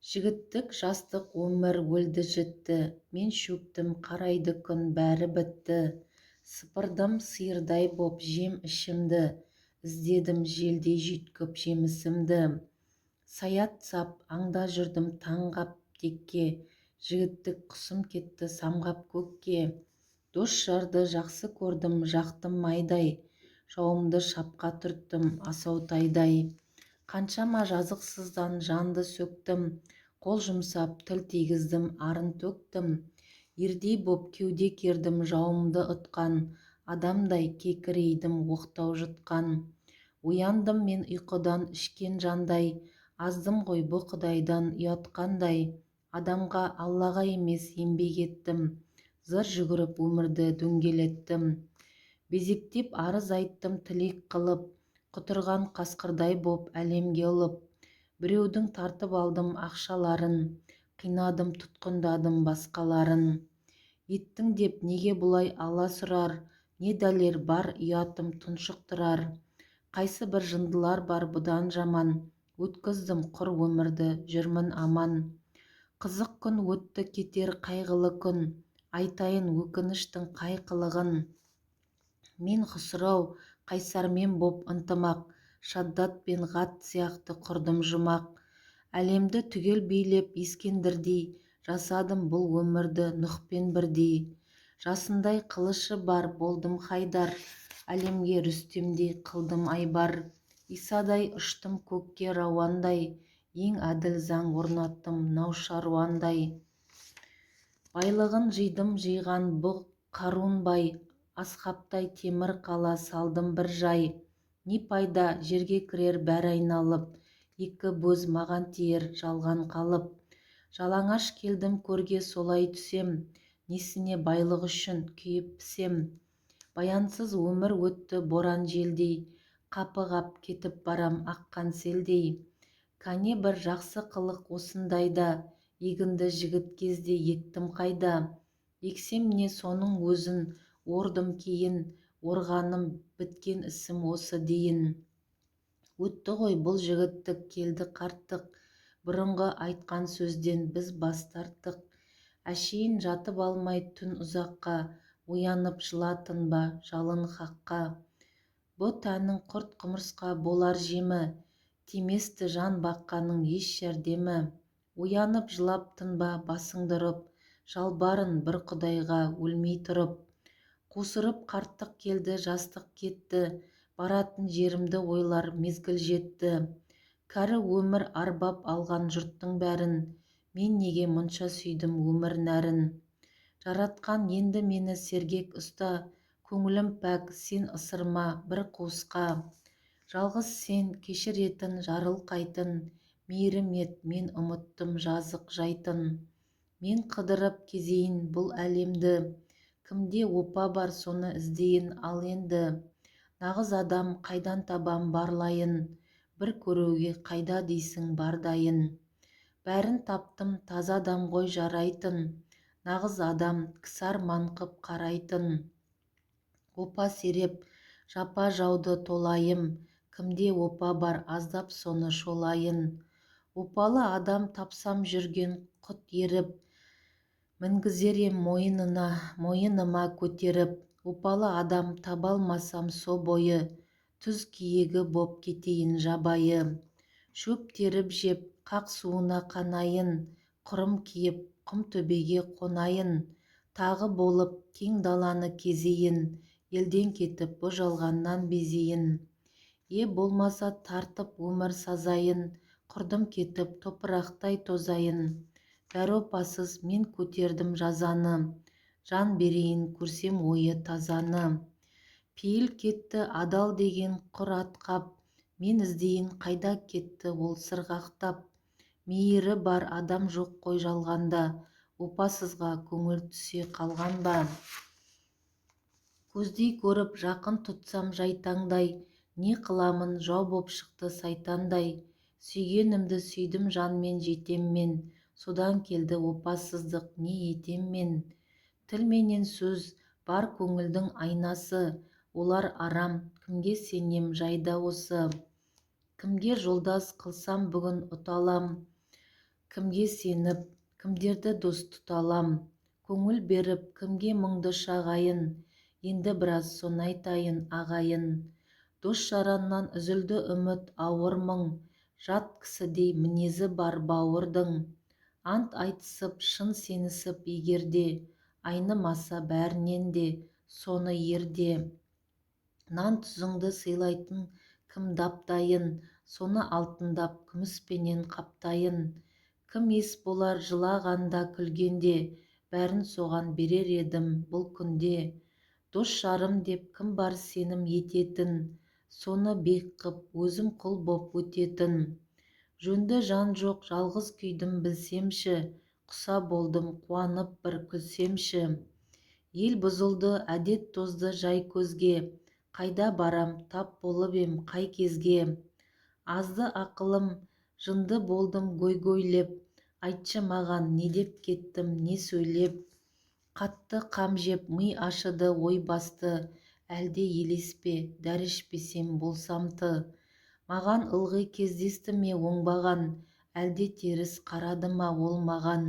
Жігіттік, жастық өмір өлді жітті. Мен шөктім, қарайды күн, бәрі бітті. Сыпырдым сиырдай боп жем ішімді. Іздедім желдей жүйткіп жемісімді. Саят сап аңда жүрдім таң қап текке. Жігіттік құсым кетті самғап көкке. Дос-жарды жақсы көрдім, жақтым майдай. Жауымды шапқа түрттім асау тайдай. Қаншама жазықсыздан жанды сөктім. Қол жұмсап, тіл тигіздім, арын төктім. Ердей боп кеуде кердім, жауымды ұтқан. Адамдай кекірейдім оқтау жұтқан. Ояндым мен ұйқыдан ішкен жандай. Аздым ғой бұ құдайдан ұят қандай. Адамға, Аллаға емес, еңбек еттім. Зыр жүгіріп өмірді дөңгелеттім. Безектеп арыз айттым тілек қылып. Құтырған қасқырдай боп әлемге ұлып. Біреудің тартып алдым ақшаларын. Қинадым, тұтқындадым басқаларын. Еттің деп неге бұлай аласұрар? Не дәлел бар ұятым тұншықтырар? Қайсы бір жындылар бар бұдан жаман? Өткіздім құр өмірді, жүрмін аман. Қызық күн өтті, кетер қайғылы күн. Айтайын өкініштің қай қылығын. Мен Хұсырау Қайсармен боп ынтымақ. Шаддат пен Ғат сияқты құрдым жұмақ. Әлемді түгел билеп Ескендірдей. Жасадым бұл өмірді Нұхпен бірдей. Жасындай қылышы бар болдым Хайдар. Әлемге Рүстемдей қылдым айбар. Исадай ұштым көкке рауандай. Ең әділ заң орнаттым Наушаруандай. Байлығын жидым жиған бұ Қарун бай. Асхабтай темір қала салдым бір жай. Не пайда, жерге кірер бәрі айналып. Екі бөз маған тиер жалған қалып. Жалаңаш келдім көрге, солай түсем. Несіне байлық үшін күйіп пісем? Баянсыз өмір өтті боран желдей. Қапы қап кетіп барам аққан селдей. Кәне бір жақсы қылық осындайда? Егінді жігіт кезде ектім қайда? Ексем не, соның өзін ордым кейін. Орғаным біткен ісім осы дейін. Өтті ғой бұл жігіттік, келді қарттық. Бұрынғы айтқан сөзден біз бас тарттық. Әшейін жатып алмай түн ұзаққа. Оянып жыла тынба жалын хаққа. Бұ тәнің құрт құмырсқа болар жемі. Тиместі жан баққанның еш жәрдемі. Оянып жылап тынба басыңды ұрып. Жалбарын бір құдайға өлмей тұрып. Қусырып қарттық келді, жастық кетті. Баратын жерімді ойлар мезгіл жетті. Кәрі өмір арбап алған жұрттың бәрін. Мен неге мұнша сүйдім өмір нәрін? Жаратқан, енді мені сергек ұста. Көңілім пәк, сен ысырма бір қуысқа. Жалғыз сен кешіретін, жарылқайтын. Мейірім ет, мен ұмыттым жазық жайтын. Мен қыдырып кезейін бұл әлемді. Кімде опа бар, соны іздейін ал енді. Нағыз адам қайдан табам барлайын? Бір көруге қайда дейсің бар дайын? Бәрін таптым, таза адам ғой жарайтын. Нағыз адам кісі арман қып қарайтын. Опа сереп, жапа жауды толайым. Кімде опа бар, аздап соны шолайын. Опалы адам тапсам жүрген құт еріп. Мінгізер ем мойынына, мойыныма көтеріп. Опалы адам таба алмасам со бойы. Түз киегі боп кетейін жабайы. Шөп теріп жеп, қақ суына қанайын. Құрым киіп, құм төбеге қонайын. Тағы болып кең даланы кезейін. Елден кетіп бұ жалғаннан безейін. Е болмаса тартып өмір сазайын. Құрдым кетіп топырақтай тозайын. Бәрі опасыз, мен көтердім жазаны. Жан берейін көрсем ойы тазаны. Пейіл кетті адал деген құр атқап. Мен іздейін, қайда кетті ол сырғақтап? Мейірі бар адам жоқ қой жалғанда. Опасызға көңіл түсе қалған ба? Көздей көріп жақын тұтсам жайтаңдай. Не қыламын, жау боп шықты сайтандай. Сүйгенімді сүйдім, жанмен жетем мен. Содан келді опасыздық, не етем мен? Тіл менен сөз бар көңілдің айнасы. Олар арам, кімге сенем жайда осы? Кімге жолдас қылсам бүгін ұталам? Кімге сеніп, кімдерді дос тұта алам? Көңіл беріп, кімге мұңды шағайын? Енді біраз соны айтайын, ағайын. Дос-жараннан үзілді үміт, ауыр мұң. Жат кісідей мінезі бар бауырдың. Ант айтысып, шын сенісіп егерде, айнымаса бәрінен де соны ерде. Нан-тұзыңды сыйлайтын кім дап-дайын, соны алтындап, күміспенен қаптайын. Кім ес болар жылағанда, күлгенде, бәрін соған берер едім бұл күнде. Дос-жарым деп кім бар сенім ететін, соны бек қып, өзім құл боп өтетін. Жөнді жан жоқ, жалғыз күйдім білсемші, құса болдым, қуанып бір күлсемші. Ел бұзылды, әдет тозды жай көзге, қайда барам, тап болып ем қай кезге? Азды ақылым, жынды болдым гөй-гөйлеп, айтшы маған, не деп кеттім, не сөйлеп? Қатты қам жеп, ми ашыды, ой басты, әлде елес пе, дәрі ішпесем болсам ты. Маған ылғи кездесті ме оңбаған, әлде теріс қарады ма ол маған?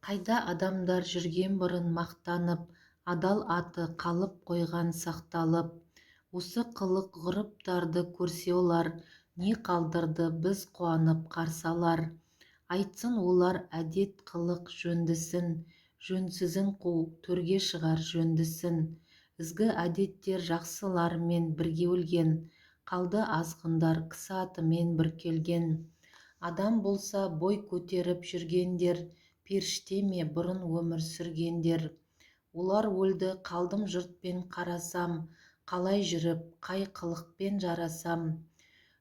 Қайда адамдар жүрген бұрын мақтанып, адал аты қалып қойған сақталып. Осы қылық ғұрыптарды көрсе олар, не қалдырды біз қуанып қарсы алар. Айтсын олар әдет қылық жөндісін, жөнсізін қу, төрге шығар жөндісін. Ізгі әдеттер жақсылармен бірге өлген, қалды азғындар кісі атымен бүркелген. Адам болса бой көтеріп жүргендер, періште ме бұрын өмір сүргендер. Олар өлді, қалдым жұртпен қарасам, қалай жүріп, қай қылықпен жарасам?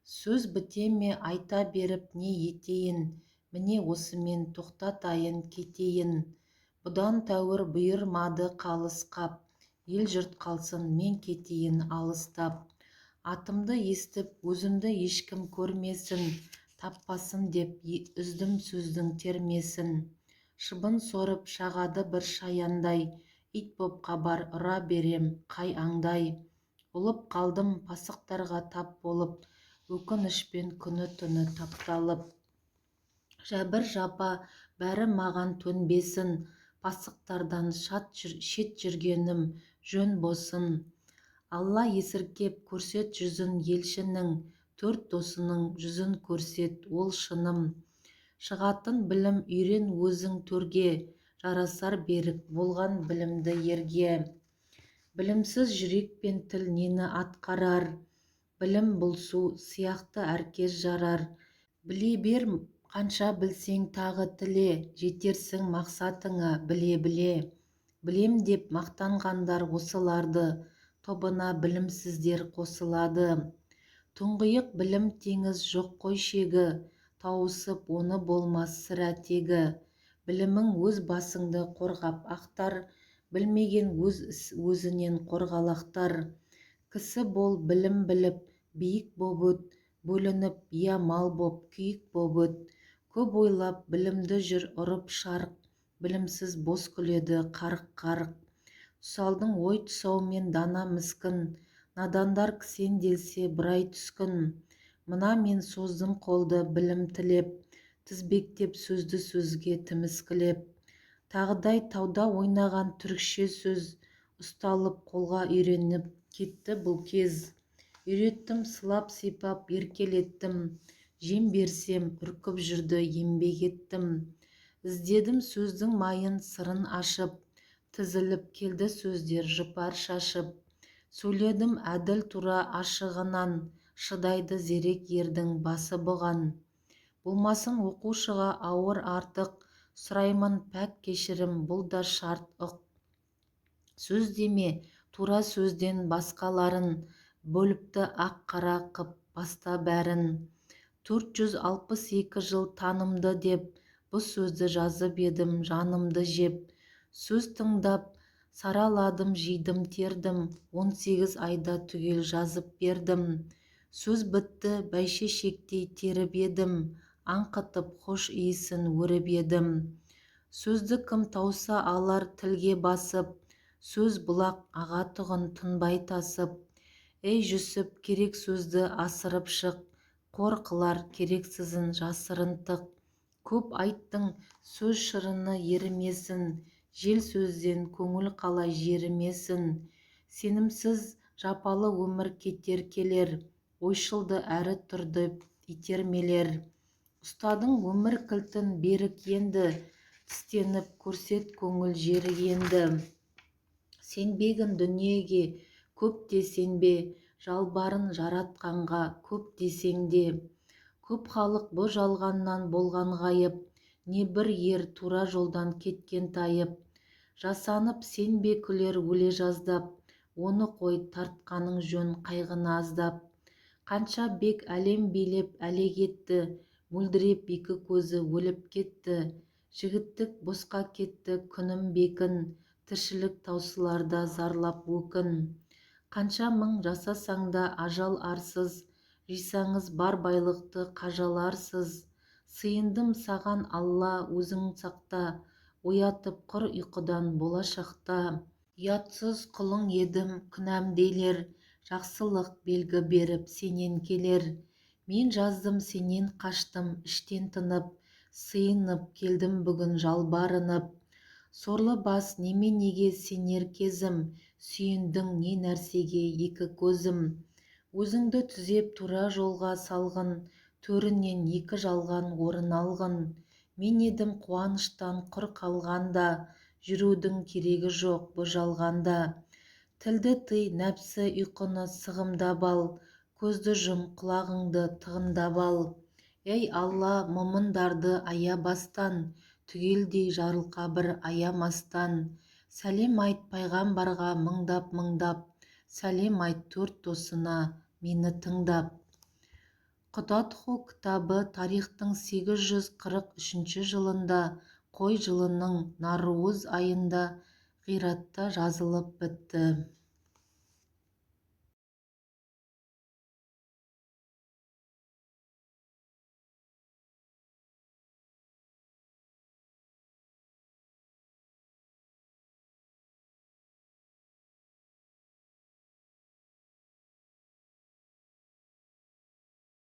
Сөз біте ме айта беріп не етейін, міне осымен тоқтатайын кетейін. Бұдан тәуір бұйырмады қалыс қап, ел-жұрт қалсын, мен кетейін алыстап. Атымды естіп, өзімді ешкім көрмесін, таппасын деп үздім сөздің термесін. Шыбын сорып шағады бір шаяндай, ит боп қабар ұра берем қай аңдай. Ұлып қалдым пасықтарға тап болып, өкінішпен күні-түні тапталып. Жәбір-жапа бәрі маған төнбесін, пасықтардан шет жүргенім жөн босын. Алла есіркеп көрсет жүзін елшінің, төрт досының жүзін көрсет ол шыным. Шығатын білім үйрен өзің төрге, жарасар берік болған білімді ерге. Білімсіз жүрек пен тіл нені атқарар, білім бұл су сияқты әркез жарар. Біле бер қанша білсең тағы тіле, жетерсің мақсатыңа біле-біле. Білем деп мақтанғандар осыларды, тобына білімсіздер қосылады. Тұңғиық білім теңіз жоқ қой шегі, тауысып оны болмас сірә тегі. Білімің өз басыңды қорғап ақтар, білмеген өз өзінен қорғалақтар. Кісі бол білім біліп, биік боп өт, бөлініп, я мал боп, күйік боп өт. Көп ойлап, білімді жүр ұрып шарқ, білімсіз бос күледі қарық-қарық. Тұсалдың ой тұсаумен дана міскін, надандар кісенделсе бұрай түскін. Мына мен создым қолды білім тілеп, тізбектеп сөзді сөзге тіміскілеп. Тағыдай тауда ойнаған түрікше сөз, ұсталып қолға үйреніп кетті бұл кез. Үйреттім сылап-сипап еркелеттім, жем берсем үркіп жүрді еңбек еттім. Іздедім сөздің майын сырын ашып, тізіліп келді сөздер жұпар шашып. Сөйледім әділ тура ашығынан, шыдайды зерек ердің басы бұған. Болмасын оқушыға ауыр артық, сұраймын пәк кешірім бұл да шарт ұқ. Сөз деме тура сөзден басқаларын, бөліпті ақ-қара қып баста бәрін. 462 жыл танымды деп, бұл сөзді жазып едім жанымды жеп. Сөз тыңдап, сараладым, жидым, тердім, 18 айда түгел жазып бердім. Сөз бітті, бәйшешектей теріп едім, аңқытып хош иісін өріп едім. Сөзді кім тауса алар тілге басып, сөз бұлақ ағатұғын тынбай тасып. Ей Жүсіп, керек сөзді асырып шық, қор қылар керексізін жасырын тық. Көп айттың сөз шырыны ерімесін, жел сөзден көңіл қалай жерімесін. Сенімсіз жапалы өмір кетер келер, ойшылды әрі тұрды итермелер. Ұстадың өмір кілтін берік енді, тістеніп көрсет көңіл жері енді. Сенбегін дүниеге көп те сенбе, жалбарын жаратқанға көп десең де. Көп халық бұ жалғаннан болған ғайып, не бір ер тура жолдан кеткен тайып. Жасанып сенбе күлер өле жаздап, оны қой тартқаның жөн қайғыны аздап. Қанша бек әлем билеп әлек етті, мөлдіреп екі көзі өліп кетті. Жігіттік босқа кетті күнім бекін, тіршілік таусыларда зарлап өкін. Қанша мың жасасаң да ажал арсыз, жисаңыз бар байлықты қажаларсыз. Сыйындым саған, Алла, өзің сақта, оятып құр ұйқыдан болашақта. Ұятсыз құлың едім, күнәм дейлер, жақсылық белгі беріп сенен келер. Мен жаздым сенен қаштым іштен тынып, сыйынып келдім бүгін жалбарынып. Сорлы бас неменеге сенер кезім, сүйендің не нәрсеге екі көзім. Өзіңді түзеп тура жолға салғын, төрінен екі жалған орын алғын. Мен едім қуаныштан құр қалғанда, жүрудің керегі жоқ бұ жалғанда. Тілді тый, нәпсі ұйқыны сығымдап ал, көзді жұм, құлағыңды тығындап ал. Ей Алла, момындарды аябастан, түгелдей жарылқа бір аямастан. Сәлем айт пайғамбарға мыңдап-мыңдап, сәлем айт төрт досына мені тыңдап. Құтадғу кітабы тарихтың 843 жылында қой жылының наруыз айында Ғиратта жазылып бітті.